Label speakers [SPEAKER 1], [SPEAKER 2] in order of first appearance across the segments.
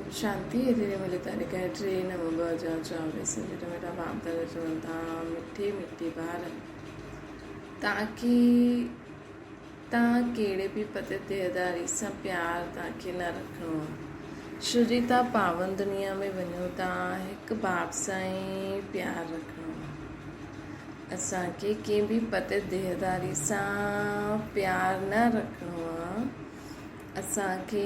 [SPEAKER 1] اوم شانتي هيتري ملي تاريخ آهي 3 نو 2024 سنڌي ٽميٽا باپ دادا چون ٿا مٺي مٺي ٻار توهان کي توهان ڪهڙي به پتي ديهداري سان پيار توهان کي نه رکڻو آهي شو جي توهان پاون دنيا ۾ وڃو ٿا هڪ باپ سان ئي پيار رکڻو آهي اسان کي ڪنهن به پتي ديهداري سان پيار نه رکڻو آهي اسان کي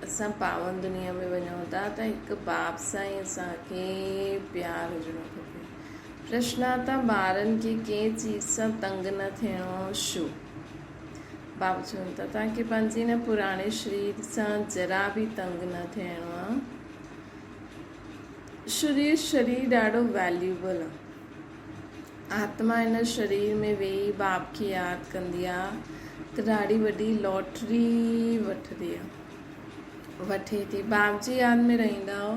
[SPEAKER 1] اسان پاون دنيا ۾ وڃون ٿا ته هڪ باپ سان ئي اسان کي پيار هجڻو کپي. پرشن آ ته ٻارن کي ڪنهن چيز سان تنگ نه ٿيڻو شو؟ باپ چون ٿا توهان کي پنهنجي هن پراڻي شرير سان ذرا به تنگ نه ٿيڻو آ. شرير شرير ڏاڍو ويليوبل آ. آتما هن شرير ۾ ويهي باپ کي ياد ڪندي آ ته ڏاڍي وڏي لاٽري وٺندي آ وٺي ٿي. باپ جي ياد ۾ رهندائو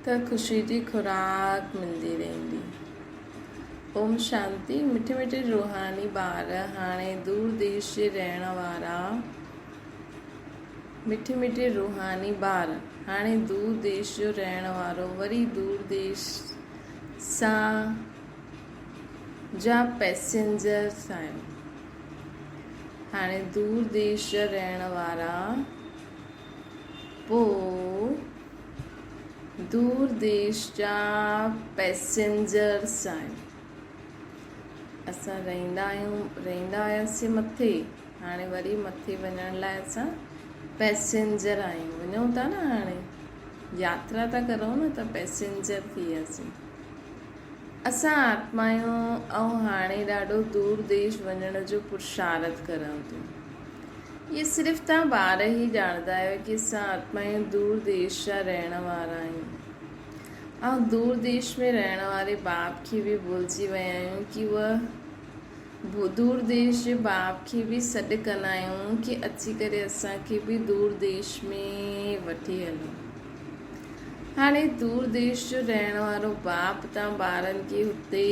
[SPEAKER 1] ته خوشي جي خوراڪ ملندي رهندي. اوم شانتي مٺي مٺي روحاني ٻار هاڻي دور ديش جي رهڻ وارا مٺي مٺي روحاني ٻار هاڻي دور ديش جو رهڻ وارو وري دور ديش سان جا پئسينجرس آهيو. هاڻي دور ديش جا رهڻ وارا پوء دور ديش جا پئسينجرس آهيو. اسان رهندا آهيون رهندا هياسين مٿي هاڻي وري مٿي وڃڻ لاء اسان پئسينجر آهيون وڃون ٿا نه هاڻي ياترا ٿا ڪرون نه ته پئسينجر ٿي وياسين. اسان آتمايون ۽ هاڻي ڏاڍو دور ديش وڃڻ جو پرشارٿ ڪريون ٿيون. اهي صرف توهان ٻار ئي ڄاڻندا آهيو ڪي اسان آتمايون دور ديش جا رهڻ وارا آهيون. ۽ دور ديش ۾ رهڻ واري باپ کي به ڀلجي ويا آهيون ڪي اهي دور ديش جي باپ کي به سڏ ڪندا آهيون ڪي اچي ڪري اسان کي به دور ديش ۾ وٺي هلو. هاڻي دور ديش جو رهڻ وارو باپ تان ٻارن کي هتي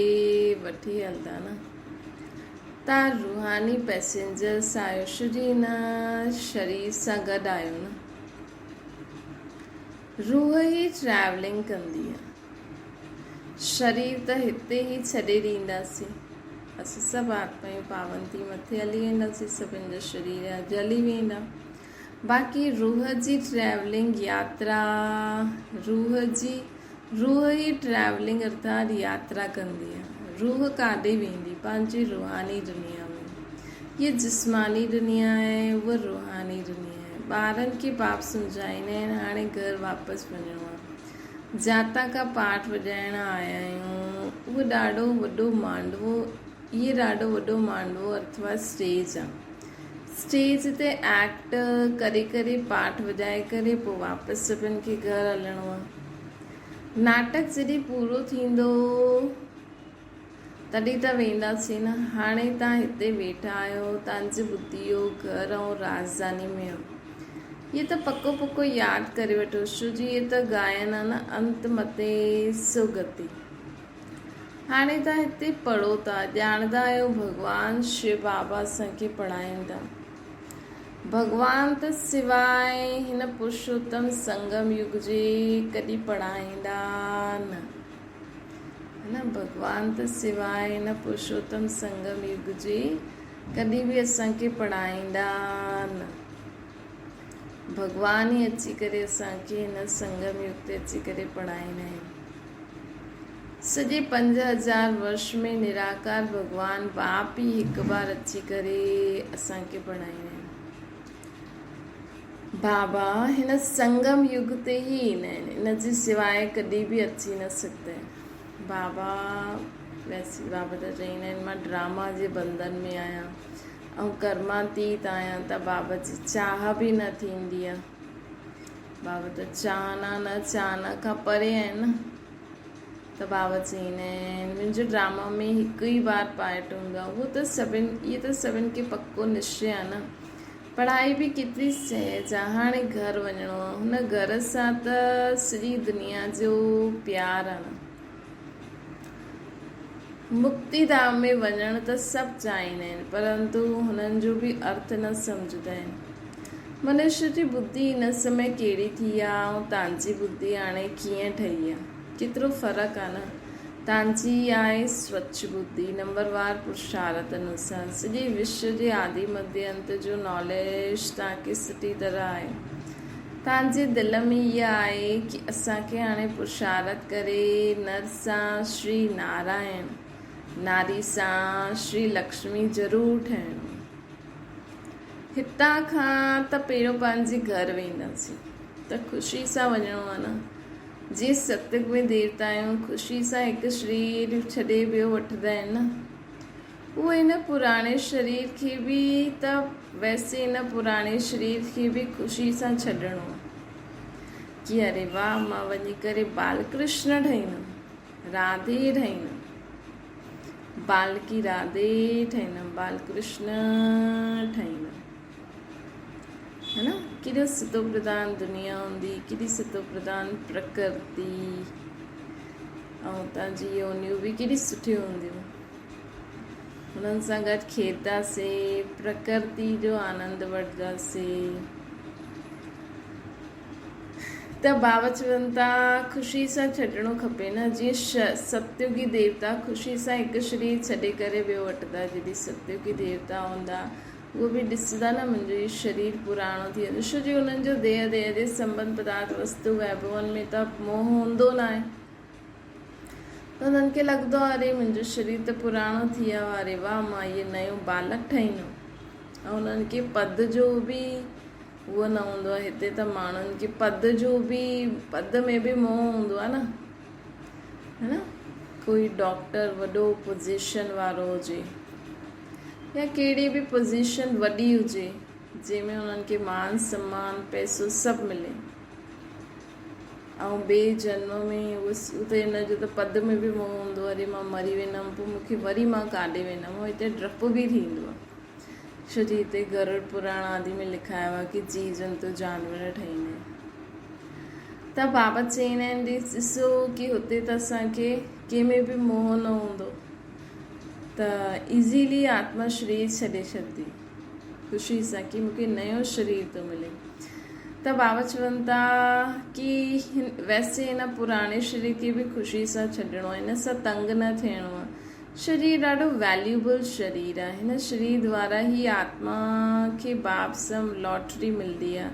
[SPEAKER 1] وٺي هلندا نه. تان روحاني پئسينجرس آهيو شو جي هن شرير سان گڏ آهيو نه. روح ئي ٽريولنگ ڪندي آ. شرير ته هتي ئي ڇڏي ڏينداسين. اسين سڀ آتمائون پاون ٿي مٿي هلي وينداسين سڀن جا شرير جلي ويندا. باقي روح جي ٽريولنگ، ياترا، روح جي روح ئي ٽريولنگ ارٿات ياترا ڪندي آ. روح ڪاڏي ويندي؟ پنهنجي روحاني دنيا ۾. هيء جسماني دنيا آهي، هوء روحاني دنيا آهي. ٻارن کي باپ سمجهائيندا آهن، هاڻي گهر واپس وڃڻو آ. جاتان کان پاٺ وڄائڻ آيا آهيون، اهو ڏاڍو وڏو مانڊوو، هيء ڏاڍو وڏو مانڊوو ارٿوا اسٽيج آ. اسٽيج تي ايڪٽ ڪري ڪري پاٺ وڄائي ڪري پوء واپس سڀن کي گهر هلڻو آ. ناٽڪ جڏهن پورو ٿيندو تڏهن ته وينداسين نه. هاڻي تان هتي ويٺا آهيو، تان جي ٻڌي اهو گهر ۽ راڄڌاني ۾ آ. هيء ته پڪو پڪو ياد ڪري وٺو، ڇو جو هيء ته گائن آ نه انت متي سو گتي. هاڻي توهان هتي پڙهو ٿا، ڄاڻندا آهيو ڀڳوان شو بابا اسان کي پڙهائين ٿا. ڀڳوان ته سواء هن پرشوتم سنگم يگ جي ڪڏهن پڙهائيندا نه. هي نه ڀڳوان ته سواء هن پرشوتم سنگم يگ جي ڪڏهن به اسان کي پڙهائيندا نه. ڀڳوان ئي اچي ڪري اسان کي هن سنگم يگ تي اچي ڪري پڙهائيندا آهن. سڄي 5000 ورش ۾ نراڪار ڀڳوان باپ ئي هڪ بار اچي ڪري اسان کي پڙهائيندا آهن. بابا هن سنگم يگ تي ئي ايندا آهن، ان جي سواء ڪڏهن به اچي نه سگهندا آهن. بابا ويسي بابا ته چئيندا آهن مان ڊراما جي بندن ۾ آهيان ۽ ڪرماتيت آهيان ته بابا جي چاهه به نه ٿيندي آهي. بابا ته چاهنا نه چاهنا کان پري آهن نه ته بابا چئيندا آهن منهنجو ڊراما ۾ هڪ ئي بار پارٽ هوندو آهي اهو ته سڀن اهو ته سڀن کي پڪو نشچي آهي نه پڙهائي به ڪيتري سهج آهي هاڻي گهر وڃڻو آهي هن گهر سان ته سڄي دنيا جو پيار آهي نه مڪتي ڌام ۾ وڃڻ ته سڀ چاهيندا آهن پرنتو هنن جو به ارٿ نه سمجهندا آهن. منشيء جي ٻڌي ان سمي ڪهڙي ٿي آ ۽ تان جي ٻڌي هاڻي ڪيئن ٺهي آ. ڪيترو فرق آ نه. تان جي آهي سوڇ ٻڌي، نمبر وار پرشارت انوسار. سڄي وشو جي آدي مڌي انت جو ناليج تان کي سٺي طرح آهي. تان جي دل ۾ اها آهي ڪي اسان کي هاڻي پرشارت ڪري نر سان شري نارائڻ، ناري سان شري لڪشمي ضرور ٺهڻو. هتان کان ته پهريون پنهنجي گهر وينداسين ته خوشي سان وڃڻو آهي نه. جيئن ستيگ ۾ ديوتا آهيون خوشي سان هڪ شرير ڇڏي ٻيو وٺندا آهن نه. اهو هن پراڻي شرير کي به ته ويسي هن پراڻي شرير کي به خوشي سان ڇڏڻو آهي. ڪي اري واهه مان وڃي ڪري بالڪرشن ٺهيندم، راڌي ٺهيندم. بالڪي راڌي ٺهيندم بالڪرشن ٺهيندم هي نه ڪيڏو ستو پرڌان دنيا هوندي ڪيڏي ستو پرڌان پرڪرتي ۽ اتان جي يونيون به ڪيڏي سٺيون هونديون انهن سان گڏ کيڏنداسي پرڪرتي جو آنند وٺنداسي ته بابا چون ٿا خوشي سان ڇڏڻو کپي نه جيئن ستيوگي ديوتا خوشي سان هڪ شرير ڇڏي ڪري ٻيو وٺندا جڏهن ستيوگي ديوتا هوندا اهو به ڏسندا نه منهنجو هي شرير پراڻو ٿي ويو ڇو جو انهن جو ديهه ديهه جي سنبنڌ پدارٿ وستو ويڀون ۾ ته موهه هوندو ناهي ته انهن کي لڳندو آهي اري منهنجو شرير ته پراڻو ٿي ويو آهي اري واهه مان هي نيو بالڪ ٺهيندم ۽ انهن کي پد جو به اهو نه هوندو آهي هتي ته ماڻهن کي پد جو به پد ۾ به موهه هوندو آهي نه هي نه ڪوئي ڊاڪٽر وڏو پوزيشن وارو هجي يا ڪهڙي به پوزيشن وڏي هجي جنهن ۾ انهن کي مان سمان پئسو سڀ ملي ۽ ٻئي جنم ۾ اتي هن جو ته پد ۾ به موهه هوندو اري مان مري ويندم پوء مونکي وري مان ڪاڏي ويندم هتي ڊپ به ٿيندو آهي ڇو جي هتي گرڙ پراڻ آدي ۾ لکايو آهي ڪي جيو جنتو جانور ٺهيندا آهن ته بابا چئيندا آهن ڏسو ڪي هتي ته اسان کي ڪنهن ۾ به موهه نه هوندو ته ايزيلي آتما شرير ڇڏي ڇڏندي خوشي سان ڪي مونکي نيو شرير ٿو ملي ته بابا چون ٿا ڪي ويسي هن پراڻي شرير کي به خوشي سان ڇڏڻو آهي هن سان تنگ نه ٿيڻو آهي شرير ڏاڍو ويليوبل شرير آهي. هن شرير دوارا ئي آتما کي باپ سان لاٽري ملندي آهي.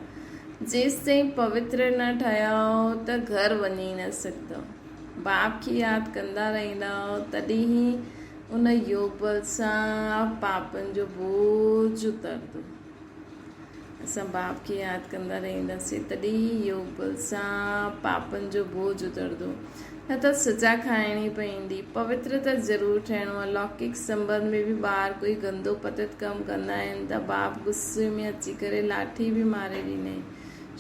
[SPEAKER 1] جيستائين پوتر نه ٺهيائو ته گهر وڃي نه سگهندؤ. باپ کي ياد ڪندا رهندؤ تڏهن ئي ان يوگ بل سان پاپن جو بوجهه اترندو. اسان باپ کي ياد ڪندا رهنداسين تڏهن ئي يوگ بل سان پاپن جو بوجهه اترندو، نه ته سزا کائڻي پوندي. پوتر ته ضرور ٺهڻو آهي. لوڪڪ سنٻنڌ ۾ به ٻار ڪوئي گندو پتت ڪم ڪندا آهن ته باپ غصي ۾ اچي ڪري لاٺي به ماري ڏيندا آهن.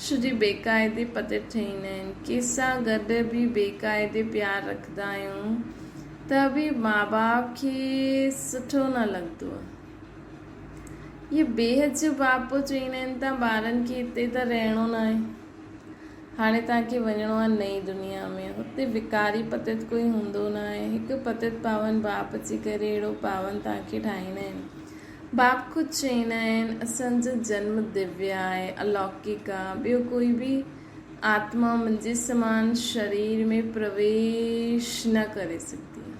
[SPEAKER 1] ڇو جي بيقاعدي پتت ٺهيندا آهن. ڪنهن سان گڏ به بيقاعدي پيار رکندا آهيون ته به ماء باپ کي سٺو نه لڳندو آهي. اهي بيحد جو باپو چئيندا آهن ته ٻارن کي هتي ته رهڻو ناهي. هاڻي توهان کي وڃڻو آهي نئين دنيا ۾. هتي وڪاري پتت ڪوئي هوندو ناهي. هڪ پتت پاون باپ اچي ڪري اهڙو پاون توهان کي ٺاهيندا آهن. باپ خود چئيندا آهن، اسان جو جنم دويه آهي، الوڪڪ آهي. ٻيو ڪوئي به آتما منهنجي سمان شرير ۾ پرويش نه ڪري سگهندي آهي.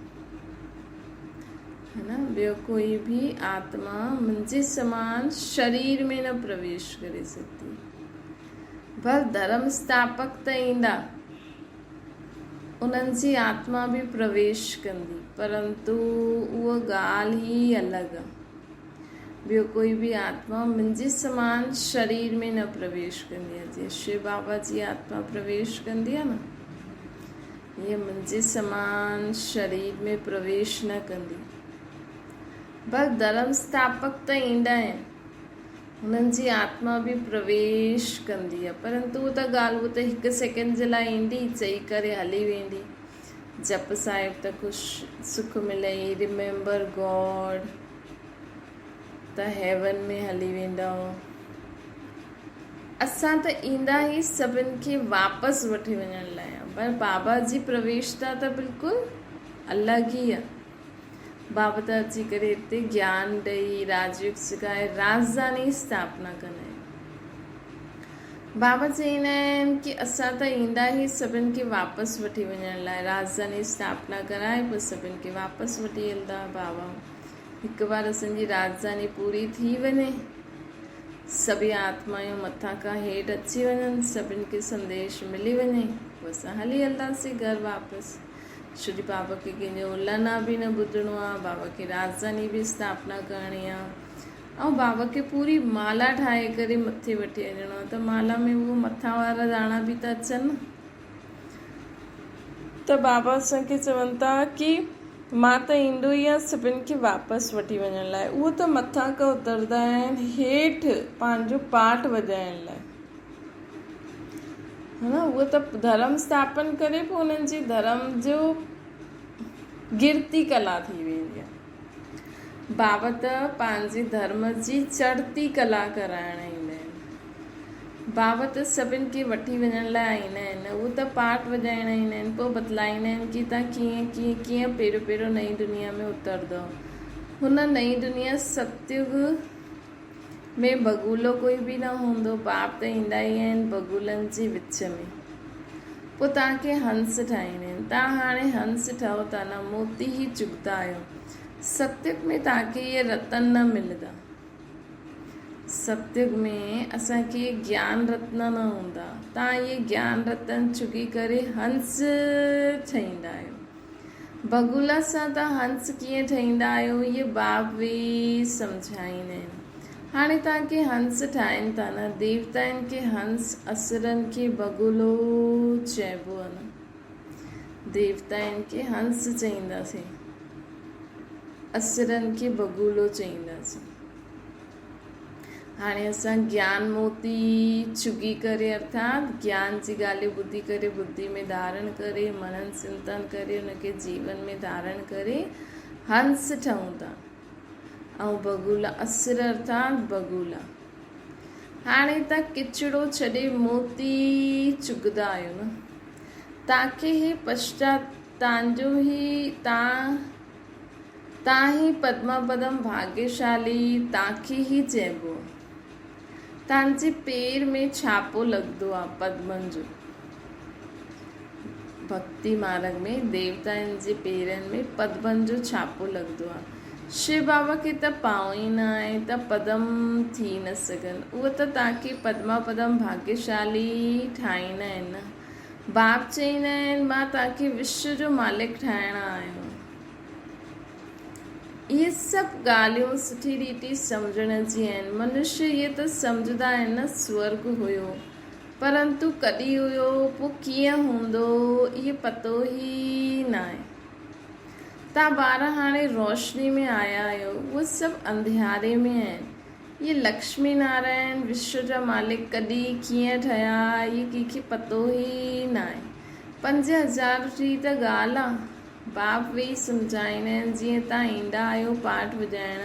[SPEAKER 1] هي نه ٻيو ڪوئي به آتما منهنجي سمان شرير ۾ نه پرويش ڪري سگهندي. ڀل ڌرم اسٿاپڪ ته ايندا، انهن جي آتما به پرويش ڪندي، پرنتو اها ڳالهه ئي الڳ آهي. ٻيو ڪوئي به آتما منهنجي سمان شرير ۾ نه پرويش ڪندي آهي. جيئن شو بابا جي آتما پرويش ڪندي آهي نه، هيء منهنجي سمان شرير ۾ پرويش نه ڪندي. ڀل ڌرم اسٿاپڪ ته ايندا آهن، هنن جي آتما به پرويش ڪندي آهي، پرنتو اها ته ڳالهه اها ته هڪ سيڪنڊ جي لاء ايندي، چئي ڪري هلي ويندي. جپ صاحب ته خوش سک ملئي، ريميمبر گاڊ ته هيون ۾ هلي ويندؤ. اسان ته ايندا ئي سڀن کي واپس وٺي وڃڻ لاء آ پر بابا جي پرويشتا ته بلڪل الڳ ئي آ. بابا ته اچي ڪري هتي گيان ڏئي راجيوگ سکائي راجڌاني اسٿاپنا ڪندا آهن. بابا چئيندا آهن ڪي اسان ته ايندا ئي سڀن کي واپس وٺي وڃڻ لاء راڄڌاني اسٿاپنا ڪرائي پوء سڀن کي واپس وٺي هلندا بابا هڪ بار اسان جي راڄڌاني پوري ٿي وڃي سڀئي آتمايون مٿان کان هيٺ اچي وڃن سڀن کي سنديش ملي وڃي پوء اسان هلي هلنداسين گهر واپس ڇو جو بابا کي ڪنهن جو الانا به نه ٻڌڻو آهي بابا کي راڄڌاني به اسٿاپنا ڪرڻي آهي ۽ بابا کي پوري مالا ٺاهي ڪري مٿي وٺي وڃڻو آهي ته مالا ۾ اهو مٿان وارا داڻا به ته اچن نه. ته بابا اسان کي چون ٿا ڪي مان ته ايندو ئي آهيان سڀن کي واپس وٺي وڃڻ لاء. اهو ته مٿان کان اتردا آهن هيٺ پنهنجو پاٺ وڄائڻ لاء. ها نه اهو ته ڌرم اسٿاپن ڪري پوء انهن جي ڌرم جو گرتي ڪلا ٿي ويندي آهي. بابا ته پنهنجي ڌرم جي چڙهتي ڪلا ڪرائڻ ايندا آهن. بابا ته سڀن کي وٺي وڃڻ لاء ايندا آهن. اهو ته پاٺ وڄائڻ ايندا آهن. پوء بتلائيندا آهن ڪي توهان ڪيئن ڪيئن ڪيئن پهريون پهريون نئين دنيا ۾ اتردؤ. هن نئين دنيا ستيگ ۾ بگولو ڪوئي به نه هوندو. باپ ته ايندا ئي آهن بگولن جي وچ ۾. پوء توهان کي هنس ٺاهيندا آهن. توهان هاڻي هنس ٺهو ٿا نه، موتي ئي چڳندا آهيو. ستيگ ۾ توهان کي اهي رتن نه ملندا. ستيگ ۾ اسان کي گيان رتن نه هوندا. توهان اهي گيان رتن چڳي ڪري هنس ٺهيندا آهيو. بگولا سان ته هنس ڪيئن ٺهيندا آهيو اهي باب ويهي سمجهائيندا آهن. هاڻي توهان کي هنس ٺاهين ٿا نه، ديوتائن کي هنس، اسرن کي بگولو چئبو آهي نه. ديوتائن کي هنس چئينداسين، اسرن کي بگولو چئينداسين. هاڻي اسان گيان موتي چڳي ڪري ارٿات گيان جي ڳالهيون ٻڌي ڪري ٻڌي ۾ ڌارڻ ڪري منن چنتن ڪري ان کي جيون ۾ ڌارڻ ڪري هنس ٺهون ٿا ۽ بگولا اسر ارٿات بگولا هاڻي تان ڪچڙو ڇڏي موتي چڳدا آهيو نه تاکي هي پشچات تانجو هي تان تان هي پدما پدم ڀاڳيشالي تانکي هي چئبو آ. تانجي پير ۾ ڇاپو لڳندو آ پدمن جو. ڀڳتي مارڳ ۾ ديوتائن جي پيرن ۾ پدمن جو ڇاپو لڳندو آ. شو بابا کي ته پانء ئي نه آهي ته پدم ٿي نه سگهن. اهو ته تانکي پدما پدم ڀاڳيشالي ٺاهيندا آهن نه. باپ چئيندا آهن مان تانکي وشو جو مالڪ ٺاهڻ آيو آهيان. اهي سڀ ڳالهيون سٺي ريتي سمجهڻ جي آهن. منشيه اهي ته سمجهندا آهن نه سورڳ هيو، پرنتو ڪڏهن هيو، پوء ڪيئن هوندو، اهي پتو ئي ناهي. توهان ٻار هاڻي روشني ۾ آيا آهيو، اهي سڀ انڌياري ۾ آهن. اهي لڪشمي نارائڻ وشو جا مالڪ ڪڏهن ڪيئن ٺهيا، اهي ڪنهن کي پتو ئي ناهي. 5000 جي ته ڳالهه آ. باپ ويهي سمجهائيندا آهن، جيئن تان ايندا آهيو پاٺ وڄائڻ،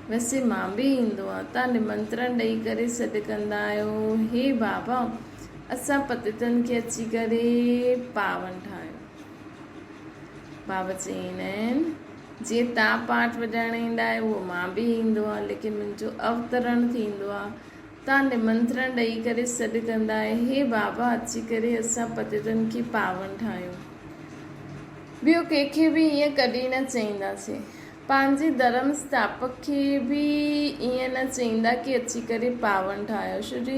[SPEAKER 1] ويسي مان به ايندو آهيان. تان نمنترڻ ڏئي ڪري سڏ ڪندا آهيو، هي بابا! اسان پتيتن کي اچي ڪري پاون ٺاهيو. بابا چئيندا آهن، جيئن تان پاٺ وڄائڻ ايندا آهيو، اهو مان به ايندو آهيان، ليڪن منهنجو اوترڻ ٿيندو آهي. تان نمنترڻ ڏئي ڪري سڏ ڪندا آهيو، هي بابا! اچي ڪري اسان پتيتن کي پاون ٺاهيو. ٻيو ڪنهن کي به ائين ڪڏهن نه چئينداسين. پنهنجي ڌرم اسٿاپڪ کي به ائين نه چئيندا ڪي اچي ڪري پاون ٺاهيو. ڇو جي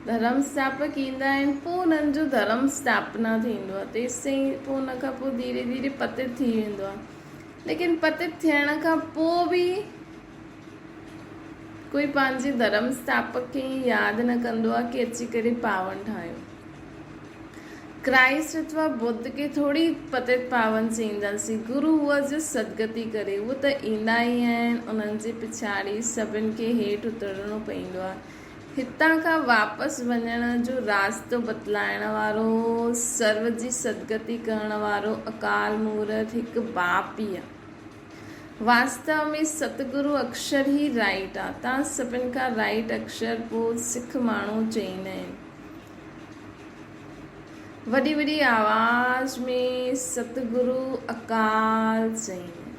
[SPEAKER 1] ڌرم اسٿاپڪ ايندا آهن پوء انهن جو ڌرم اسٿاپنا ٿيندو آهي تيستائين پوء ان کان پوء ڌيري ڌيري پتت ٿي ويندو آهي. ليڪن پتت ٿيڻ کان پوء به ڪوئي پنهنجي ڌرم اسٿاپڪ کي ائين ياد نه ڪندو آهي ڪي اچي ڪري پاون ٺاهيو. ڪرائسٽ اٿوا ٻڌ کي ٿوري پتيت پاون چئينداسين. گرو هو جو سدگتي ڪري. اهو ته ايندا ئي آهن. انهن جي پڇاڙي سڀن کي هيٺ اترڻو پئيندو آهي. هتان کان واپس وڃڻ جو راستو بتلائڻ وارو، سرو جي سدگتي ڪرڻ وارو اڪال مورت هڪ باپ ئي آهي. واستو ۾ ستگرو اڪشر ئي رائيٽ آ. تان سڀن کان رائيٽ اڪشر پوء سک ماڻهو چئيندا آهن. وڏي وڏي آواز ۾ ستگرو اڪال چئين.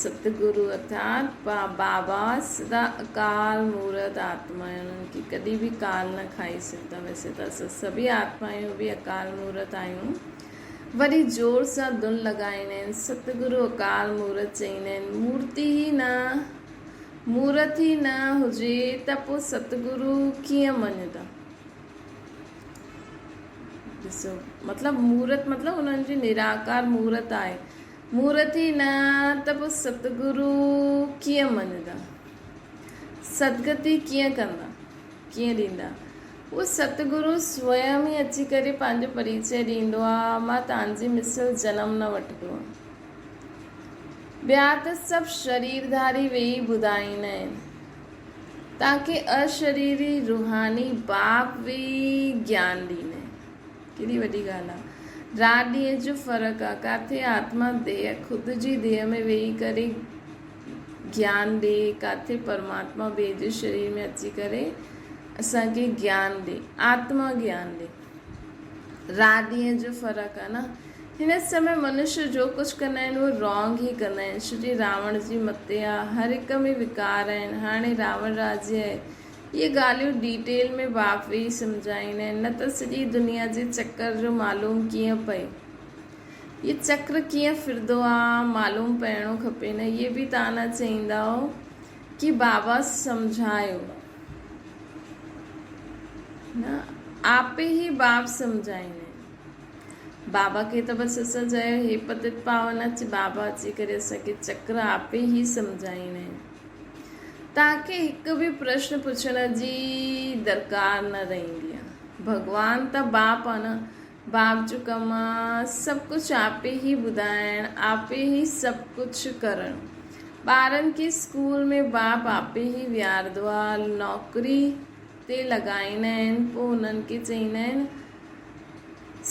[SPEAKER 1] ستگرو ارٿات بابا سدا اڪال مورت آتما آهن، انهن کي ڪڏهن به ڪال نه کائي سگهندا. ويسي ته اسان سڀئي آتمائون به اڪال مورت آهيون. وري زور سان ڌن لڳائيندا آهن، ستگرو اڪال مورت چئيندا آهن. مورتي ئي نه مورت ئي نه هجي ته پوء ستگرو ڪيئن مڃندا؟ ڏسو مطلب مورت مطلب انهن جي نراڪار مورت آهي. مورت ئي نه ته پوء ستگرو ڪيئن مڃندا؟ ستگتي ڪيئن ڪندا؟ ڪيئن ڏيندا؟ اهو ستگرو سويم ئي اچي ڪري پنهنجو پريچئه ڏيندو آ، مان توهان جي مثل جنم نه وٺندو آهيان. ٻيا ته سڀ شريرڌاري ويهي ٻڌائيندا آهن. توهان کي اشريري روحاني باپ ويهي گيان ڏيندا آهن. ڪيڏي وڏي ڳالهه آ. رات ڏينهن جو فرق آ. ڪاٿي آتما ديهه خود جي ديهه ۾ ويهي ڪري گيان ڏي، ڪاٿي پرماتما ٻئي جي شرير ۾ اچي ڪري اسان کي گيان ڏي، آتما گيان ڏي. رات ڏينهن جو فرق آ نه. هن سمي منش جو ڪجهه ڪندا آهن اهو رانگ ئي ڪندا آهن. شري راوڻ جي متي آ. هر هڪ ۾ وڪار آهن. هاڻي راوڻ راضي آهي. اهي ڳالهيون ڊيٽيل ۾ باپ ويهي سمجهائيندا آهن نه ته سڄي دنيا جي چڪر جو معلوم ڪيئن پئي. اهي چڪر ڪيئن ڦرندو آ معلوم پئڻو کپي نه. اهي به تان نه چئيندائو ڪي بابا سمجهايو نه آپي ئي باپ سمجهائيندا آهن. بابا کي ته بس اسان چيو هي پتت پاون اچ بابا اچي ڪري اسان کي چڪر آپي ئي سمجهائيندا آهن. توهان کي هڪ به پرشن پڇڻ جي درڪار نه رهندي آ. ڀڳوان ته باپ آ نه، باپ جو ڪم آ سڀ ڪجهه آپي ئي ٻڌائڻ، آپي ئي سڀ ڪجهه ڪرڻ. ٻارن کي اسڪول ۾ باپ آپي ئي ويهارندو آ، نوڪري تي لڳائيندا آهن، پوء انهن کي چئيندا آهن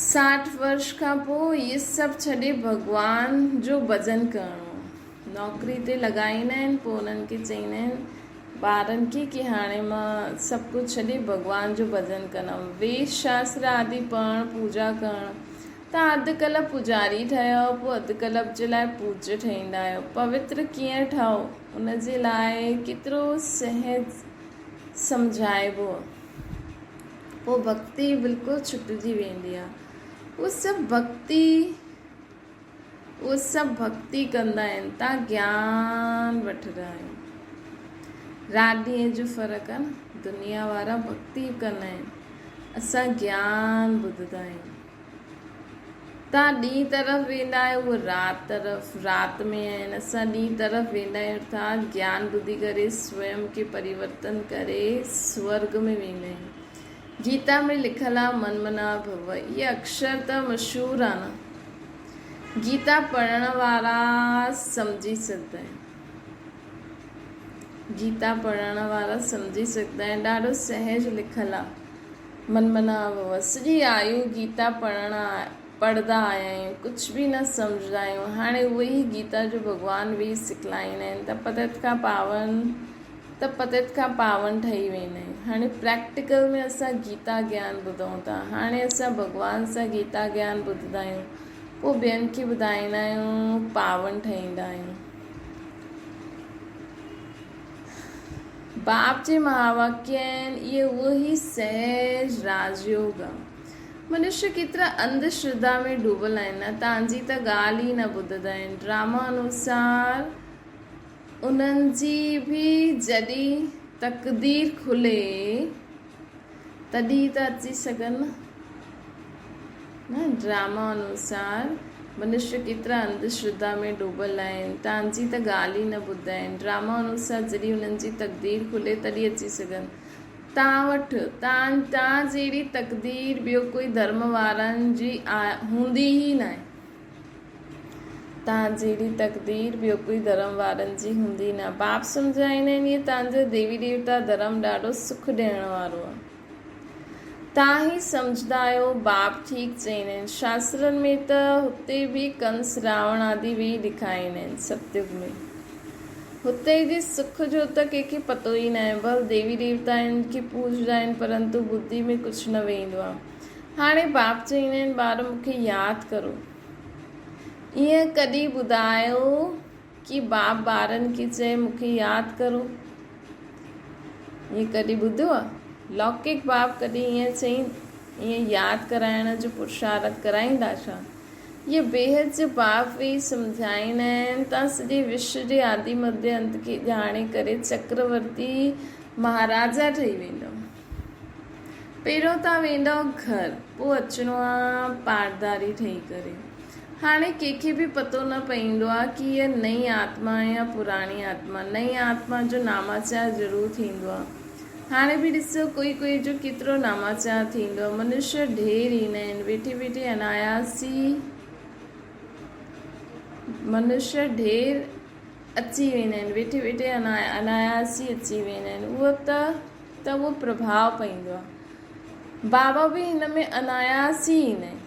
[SPEAKER 1] 60 ورش کان پوء اهي سڀ ڇڏي ڀڳوان جو ڀڄن ڪرڻو آ. نوڪري تي لڳائيندا آهن پوء انهن کي چئيندا آهن ٻارن کي ڪي هاڻي مان سڀ ڪجهه ڇڏي ڀڳوان جو ڀڄن ڪندم ويد شاستر آدي پڙهڻ پوڄا ڪرڻ تان اڌ ڪلپ پوڄاري ٺهيو پوء اڌ ڪلپ جي لاء پوڄ ٺهيندا آهيو پوتر ڪيئن ٺهو ان جي لاء ڪيترو سهج سمجهائبو پوء ڀڳتي بلڪل ڇٽجي ويندي آهي اهو سڀ ڀڳتي اهي سڀ ڀڳتي ڪندا آهن، تان گيان وٺندا آهيون. رات ڏينهن جو فرق آهي نه، دنيا وارا ڀڳتي ڪندا آهن، اسان گيان ٻڌندا آهيون. تان ڏينهن طرف ويندا آهيو، اهي رات طرف، رات ۾ آهن، اسان ڏينهن طرف ويندا آهيون، ارٿات گيان ٻڌي ڪري سويم کي پريورتن ڪري سورڳ ۾ ويندا آهيون. گيتا ۾ لکيل آ من منا ڀو، اهي اڪشر ته مشهور آ نه. گيتا پڙهڻ وارا سمجهي سگهندا آهن. گيتا پڙهڻ وارا سمجهي سگهندا آهن. ڏاڍو سهج لکيل آ. من منا ڀو. سڄي آيو گيتا پڙهڻ پڙهندا آيا آهيون. ڪجهه به نه سمجهندا آهيون. هاڻي اهي ئي گيتا جو ڀڳوان ويهي سکلائيندا آهن ته پتت کان پاون ته پتت کان پاون ٺهي ويندا آهيون. هاڻي پريڪٽيڪل ۾ اسان گيتا گيان ٻڌون ٿا. هاڻي اسان ڀڳوان سان گيتا گيان ٻڌندا آهيون. پوء ٻين کي ٻڌائيندا آهيون، پاون ٺهيندا آهيون. باپ جي مهاواڪيه آهن، اهي اهو ئي سهج راجيوگ آهي. منشيه ڪيترا انڌ شرڌا ۾ ڊوبل آهن نه، تان جي ته ڳالهه ئي نه ٻڌندا آهن. ڊراما انوسار انهن جي به جڏهن تقدير کلي تڏهن ته اچي سگهن نه. ڊراما انوسار منشيه ڪيترا انڌ شرڌا ۾ ڊوبل آهن، تان جي ته ڳالهه ئي نه ٻڌندا آهن. ڊراما انوسار جڏهن انهن جي تقدير کلي تڏهن اچي سگهن. تان وٺ، تان تان جهڙي تقدير ٻيو ڪوئي ڌرم وارن جي هوندي ئي ناهي. تان جهڙي تقدير ٻيو ڪوئي ڌرم وارن جي هوندي نه. باپ سمجهائيندا آهن اهي تان جو ديوي ديوتا ڌرم ڏاڍو سک ڏيڻ وارو آهي. تان هي سمجهندا آهيو باپ ٺيڪ چئيندا آهن. شاسترن ۾ ته هتي به ڪنس راوڻ آدي ويهي ڏکائيندا آهن ستيگ ۾. هتي جي سک جو ته ڪنهن کي پتو ئي ناهي. ڀل ديوي ديوتائن کي پوڄندا آهن پرنتو ٻڌي ۾ ڪجهه نه ويندو آهي. هاڻي باپ چئيندا آهن ٻارو مون کي ياد ڪرو. ائين ڪڏهن ٻڌايو ڪي باپ ٻارن کي چئي مون کي ياد ڪرو. ائين ڪڏهن ٻڌو آ؟ لوڪڪ باپ ڪڏهن ائين چئي ائين ياد ڪرائڻ جو پرشارٿ ڪرائيندا ڇا؟ اهي بيحد جو باپ ويهي سمجهائيندا آهن تان سڄي وشو جي آدي مڌيه انت کي ڄاڻي ڪري چڪرورتي مهاراجا ٺهي ويندؤ. پهريون تان ويندؤ گهر، پوء اچڻو آ پاڙداري ٺهي ڪري. هاڻي ڪنهن کي به پتو نه پئيندو آ ڪي هيء نئين آتما آهي يا پراڻي آتما. نئين آتما جو ناماچار ضرور ٿيندو آ. هاڻي به ڏسو ڪوئي ڪوئي جو ڪيترو ناماچار ٿيندو آ. منشيه ڍير ايندا آهن. ويٺي ويٺي اناياس ئي منشيه ڍير اچي ويندا آهن. ويٺي ويٺي اناياس ئي اچي ويندا آهن. اهو ته ته اهو پرڀاء پئيندو آ. بابا به هن ۾ اناياس ئي ايندا آهن.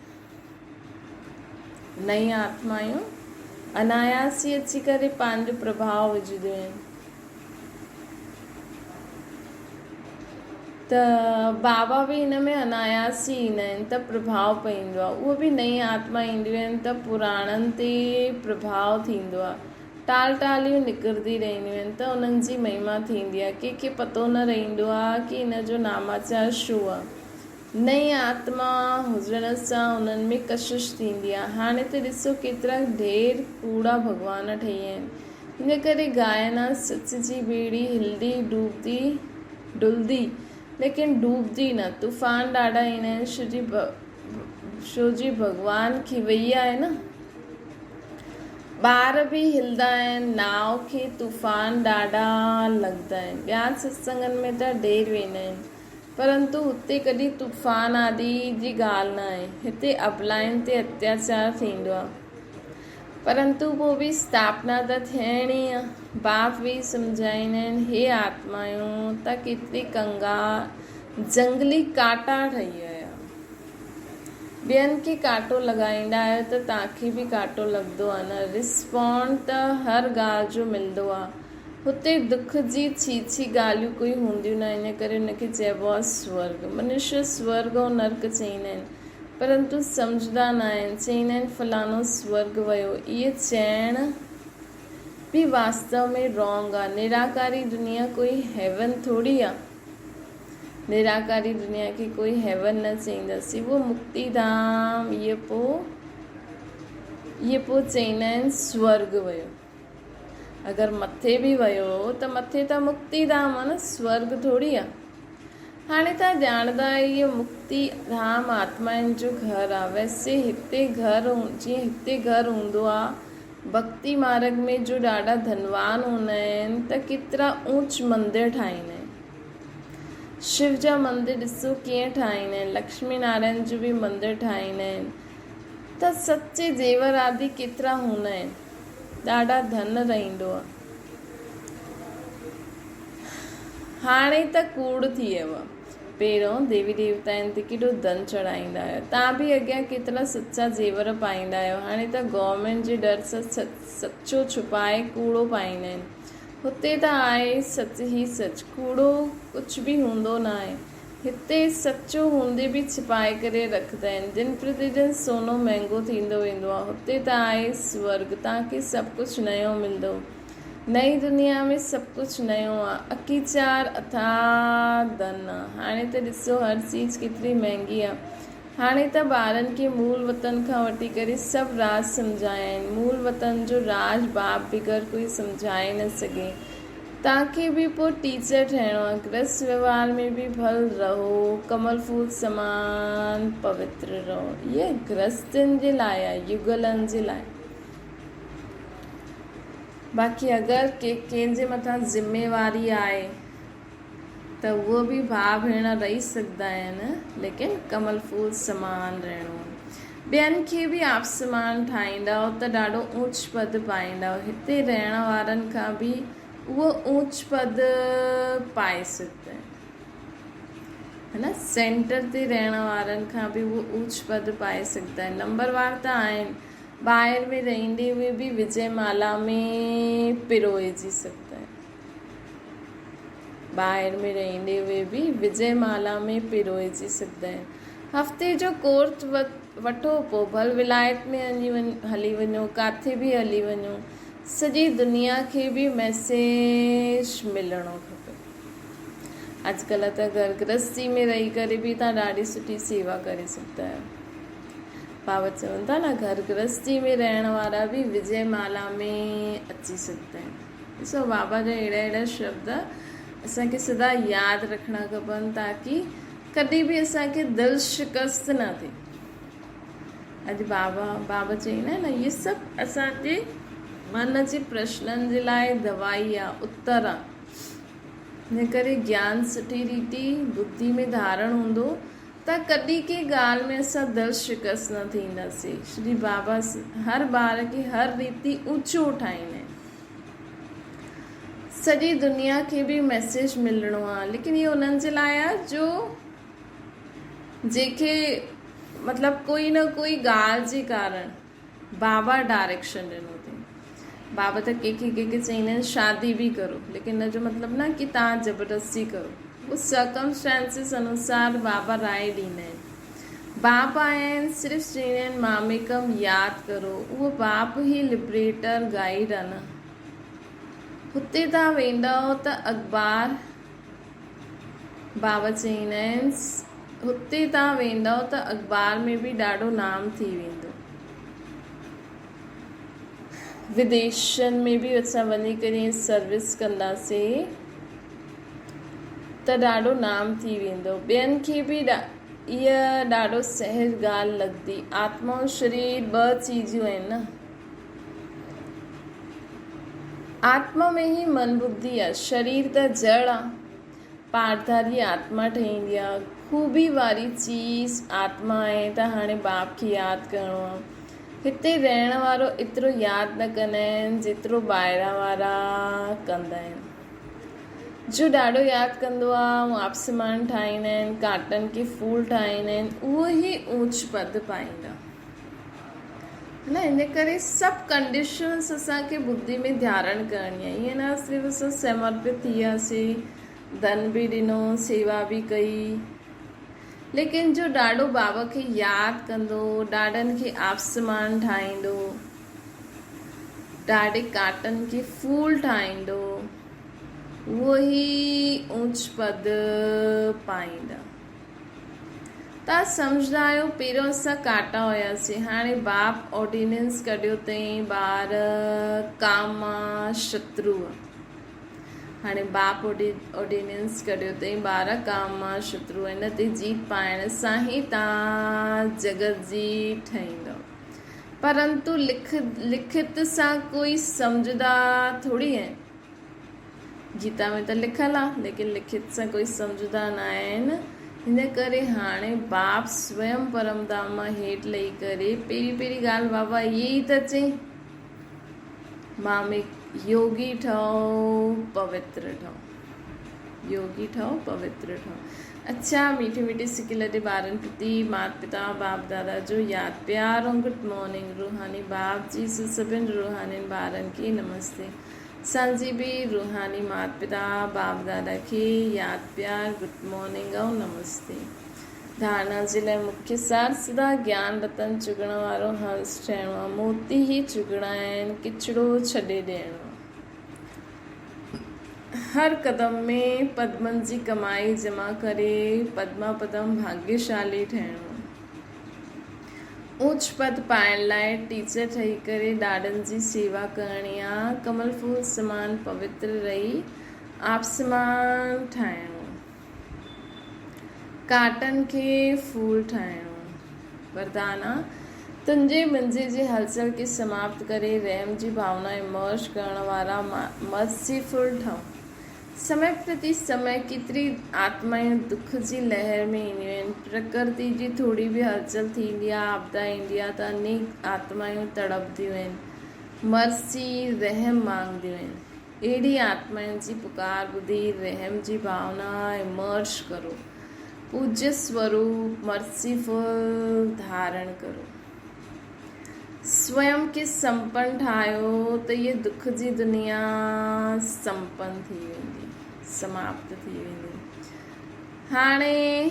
[SPEAKER 1] نئين آتمائون اناياس ئي اچي ڪري پنهنجو پرڀاء وجهنديون آهن. ته بابا به هن ۾ اناياس ئي ايندا آهن ته پرڀاء پئيندو آهي. اهو به نئين آتما اينديون آهن ته پراڻن تي پرڀاء ٿيندو آهي. ٽال ٽاليون نڪرندي رهنديون آهن ته انهن جي مهما ٿيندي آهي. ڪنهن کي پتو نه رهندو آهي ڪي هن جو ناماچار ڇو آهي. نئين آتما هجڻ سان انهن ۾ ڪشش ٿيندي آهي. هاڻي ته ڏسو ڪيترا ڍير ڪوڙا ڀڳوان ٺهي ويا آهن. ان ڪري گائنا سچ جي ٻيڙي هلندي ڊوبندي ڊلندي ليڪن ڊوبندي نه. طوفان ڏاڍا ايندا آهن شو جي ڀڳوان کي وئي آهي نه. ٻار به هلندا آهن، ناء کي طوفان ڏاڍا لڳندا آهن. ٻيا ستسنگن ۾ ته ڍير ويندا آهن، پرنتو هتي ڪڏهن طوفان آدي جي ڳالهه نه آهي. هتي ابلائن تي اتياچار ٿيندو آهي، پرنتو پوء به اسٿاپنا ته ٿيڻي آهي. باپ ويهي سمجهائيندا آهن، هي آتمايون ته ڪيتري ڪنگال جنگلي ڪانٽا ٺهي ويا آهيو. ٻين کي ڪاٽو لڳائيندا آهيو ته توهان کي به ڪاٽو لڳندو آهي نه. رسپانڊ ته هر ڳالهه جو ملندو آهي. هتي دک جي ڇي ڇي ڳالهيون ڪوئي هونديون نه ان ڪري ان کي چئبو آهي سورڳ. منشيه سورڳ ۽ نرڪ چئيندا آهن پرنتو سمجهندا نه آهن. چئيندا آهن فلاڻو سورڳ ويو. اهي چئڻ به واستو ۾ رانگ آهي. نراڪاري دنيا ڪوئي هيون ٿوري آهي. نراڪاري دنيا کي ڪوئي هيون نه چئينداسين اهو مڪتي ڌام اهي پوء اهي پوء چئيندا آهن سورڳ ويو اگر مٿي به ويو ته مٿي ته مڪتي ڌام آهي نه سورڳ ٿوري آهي هاڻي تان ڄاڻندا آهيو اهو مڪتي ڌام آتمائن جو گهر آهي ويسي هتي گهر جيئن هتي گهر هوندو آهي ڀڪتي مارڳ ۾ جو ڏاڍا ڌنوان هوندا آهن ته ڪيترا اونچ مندر ٺاهيندا آهن شو جا مندر ڏسو ڪيئن ٺاهيندا آهن، لڪشمي نارائڻ جو به مندر ٺاهيندا آهن ته سچي زيور آدي ڪيترا هوندا آهن، ڏاڍا ڌن رهندو آهي. هاڻي ته ڪوڙ ٿي ويو آهي. پهريون ديوي ديوتائن تي ڪيڏو ڌن چڙهائيندا هيا. تان به اڳيان ڪيترا سچا زيور پائيندا هيو. هاڻي ته گورنمينٽ جي ڊر سان سچو ڇپائي ڪوڙو پائيندا آهن. هتي ته آهي سچ ئي سچ، ڪوڙو ڪجهه به هوندو ناهي. هتي سچو هوندي به ڇپائي ڪري رکندا آهن. دن پرتي دن سونو مهنگو ٿيندو ويندو آهي. هتي ته آهي سورڳ، توهان کي سڀ ڪجهه نيو ملندو. نئين دنيا ۾ سڀ ڪجهه نيو آهي. اڪيچار اٿاهه ڌن آهي. هاڻي ته ڏسو هر چيز ڪيتري مهنگي آهي. هاڻي ته ٻارن کي مول وطن کان وٺي ڪري سڀ راز سمجهايا آهن. مول وطن جو راز باپ بغير ڪوئي سمجهائي نه سگهي. توهان کي به پوء ٽيچر ٺهڻو آهي. گرهست وهنوار ۾ به ڀل رهو، ڪمل ڦول سمان پوتر رهو. اهي گرهستين جي لاء آهي، يگلن جي لاء. باقي اگر ڪنهن جي مٿان ذميواري آهي. ته اهو به ڀاء ڀيڻ رهي سگهندا آهن ليڪن ڪمل ڦول سمان رهڻو ٻين کي به آپ سمان ٺاهيندائو ته ڏاڍو اونچ پد پائيندائو هتي رهڻ وارن کان به اهو اونچ پد پائي سگهندا آهن هي نه سينٽر تي رهڻ وارن کان به اهو اونچ پد پائي سگهندا آهن نمبر وار ته آهن ٻاهر ۾ رهندي اهي به وجي مالا ۾ پروئجي سگهندا آهن ٻاهر ۾ رهندي اهي به وجي مالا ۾ پروئجي سگهندا آهن. هفتي جو ڪورس وٺو پوء ڀل ولايت ۾ هلي وڃو ڪاٿي به هلي وڃو. سڄي دنيا کي به ميسيج ملڻو کپي. اڄڪلهه ته گهر گرهستي ۾ رهي ڪري به توهان ڏاڍي سٺي سيوا ڪري سگهندا آهيو. بابا چون ٿا نه گهر گرهستي ۾ رهڻ وارا به وجي مالا ۾ اچي سگهندا آهن. ڏسو بابا جا اهڙا اهڙا شبد اسان کي سدا ياد رکڻا کپن تاڪي ڪڏهن به اسان کي دل شڪست نه ٿئي. اڄ بابا بابا چئيندا آهن نه اهي سڀ اسان جي من جي پرشنن جي لاء دوائي آ اتر آ ان ڪري گيان سٺي ريتي ٻڌي ۾ ڌارڻ هوندو ته ڪڏهن ڪنهن ڳالهه ۾ اسان دل شڪست نه ٿينداسين شري بابا هر ٻار کي هر ريتي اوچو اٺائيندا آهن سڄي دنيا کي به ميسيج ملڻو آ ليڪن اهو انهن جي لاء آ جو جنهن کي مطلب ڪوئي نه ڪوئي ڳالهه جي ڪارڻ بابا ڊائريڪشن ڏنو اٿئي. بابا ته ڪنهن کي ڪنهن کي چئيندا آهن شادي به ڪرو ليڪن ان جو مطلب نه ڪي توهان زبردستي ڪرو اهو سرڪمسٽانسز انوسار بابا راء ڏيندا آهن. باپ آيا آهن صرف چئيندا آهن ماميڪم ياد ڪرو اهو باپ ئي لبريٽر گائيڊ آهي نه. هتي توهان ويندؤ ته اخبار بابا چيائينس، هتي تان ويندؤ ته اخبار ۾ به ڏاڍو نام ٿي ويندو. وديشن ۾ به اسان وڃي ڪري ائين سروس ڪنداسين ته ڏاڍو نام ٿي ويندو. ٻين کي به اها ڏاڍو سهج ڳالهه لڳندي. آتما ۽ شرير ٻه چيزون آهن نه. آتما ۾ ئي من ٻڌي آ، شرير ته جڙ آ. پارڌاري آتما ٺهيندي آ. خوبي واري چيز آتما آهي ته هاڻي باپ کي ياد ڪرڻو آ. هتي رهڻ وارو ايترو ياد نه ڪندا آهن جيترو ٻاهران وارا ڪندا آهن. جو ڏاڍو ياد ڪندو آ ۽ آپسمان ٺاهيندا آهن، ڪاٽن کي ڦول ٺاهيندا آهن، اهو ئي اوچ پد پائيندا. نه ان ڪري سڀ ڪنڊيشنس اسان کي ٻڌي ۾ ڌارڻ ڪرڻي آهي ائين نه صرف اسان سمرپت ٿي وياسين ڌن به ڏنو سيوا به ڪئي ليڪن جو ڏاڏو بابا کي ياد ڪندو ڏاڏن کي آپسمان ٺاهيندو ڏاڏي ڪاٽن کي ڦول ٺاهيندو اهو ئي اونچ پد پائيندا. توهان سمجهندا آهيو پهريون اسان ڪاٽا هياسين هاڻي باپ آرڊيننس ڪڍيو اٿئين ٻار ڪاما شترو هاڻي باپ آرڊيننس ڪڍيو اٿئين ٻار ڪاما شترو ان تي جيت پائڻ سان ئي توهان جڳت جي ٺهيندؤ پرنتو لکت سان ڪوئي سمجهندا ٿوري آهن. گيتا ۾ ته لکيل آ ليڪن لکت سان ڪوئي سمجهندا نه آهن ان ڪري هاڻي باپ سويم پرم ڌام مان هيٺ لهي ڪري پهرين پهرين ڳالهه بابا اهي ئي ته چئي مامي يوگي ٺهو پوتر ٺهو يوگي ٺهو پوتر ٺهو اڇا ميٺي ميٺي سڪي لڏي ٻارن پرتي مات پتا باپ دادا جو ياد پيار ۽ گڊ مارننگ روحاني باپ جي سڀن روحانين ٻارن کي نمستي اسان جي به روحاني مات پتا باپ دادا کي ياد پيار گڊ مارننگ ۽ نمستي. ڌارڻا جي لاء مکيه سار سدا گيان رتن چڳڻ وارو هنس ٺهڻو آ موتي هي چڳڻا آهن ڪچڙو ڇڏي ڏيڻو آ. هر قدم ۾ پدمن جي ڪمائي جمع ڪري پدما پدم ڀاڳيشالي ٺهڻو آ. اوچ پد پائڻ لاء ٽيچر ٺهي ڪري ڏاڏن جي سيوا ڪرڻي آ، ڪمل ڦول سمان پوتر رهي آپسمان ٺاهڻو، ڪاٽن کي ڦول ٺاهڻو. وردان آ، تنهنجي منهنجي جي هلچل کي سماپت ڪري رحم جي ڀاونا ايمرج ڪرڻ وارا مرسيفل ٺهون. سمي پرتي سمي ڪيتري آتمائون دک جي لهر ۾ اينديون آهن. پرڪرتي جي ٿوري به هلچل ٿيندي آهي، آپدا ايندي آهي ته انيڪ آتمائون تڙپنديون آهن، مرسي، رحم، مانگنديون آهن. اهڙي آتمائن جي پڪار ٻڌي رحم جي ڀاونا Emerge ڪرو. پوجيه سوروپ، Merciful، ڌارڻ ڪرو. سويم کي سمپن ٺاهيو ته هيء دک جي دنيا سمپن ٿي ويندي، سماپت ٿي ويندي. هاڻي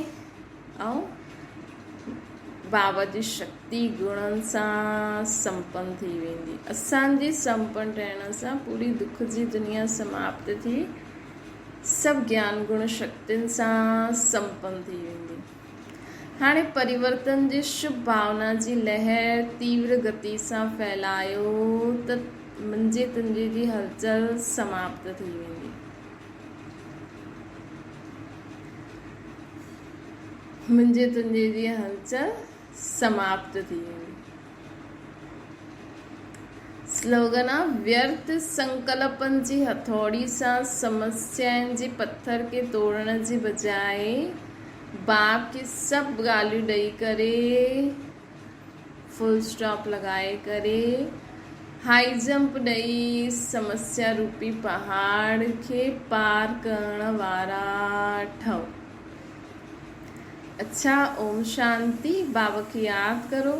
[SPEAKER 1] آئون بابا جي شڪتي گڻن سان سمپن ٿي ويندي. اسان جي سمپن رهڻ سان پوري دک جي دنيا سماپت ٿي سڀ گيان گڻ شڪتين سان سمپن ٿي ويندي. هاڻي پريورتن جي شڀ ڀاونا جي لهر تيور گتي سان ڦهلايو ته منهنجي تنهنجي جي هلچل سماپت ٿي ويندي. منهنجي تنهنجي جي هلچل سماپت ٿي ويندي. سلوگن آ ويرٿ سنڪلپن جي هٿوڙي سان سمسيائن جي پٿر کي توڙڻ جي بجاء باپ کي سڀ ڳالهيون ڏئي ڪري فل اسٽاپ لڳائي ڪري هائي جمپ ڏئي سمسيا روپي پهاڙ کي پار ڪرڻ وارا ٺهو. اڇا اوم شانتي بابا کي ياد ڪرو.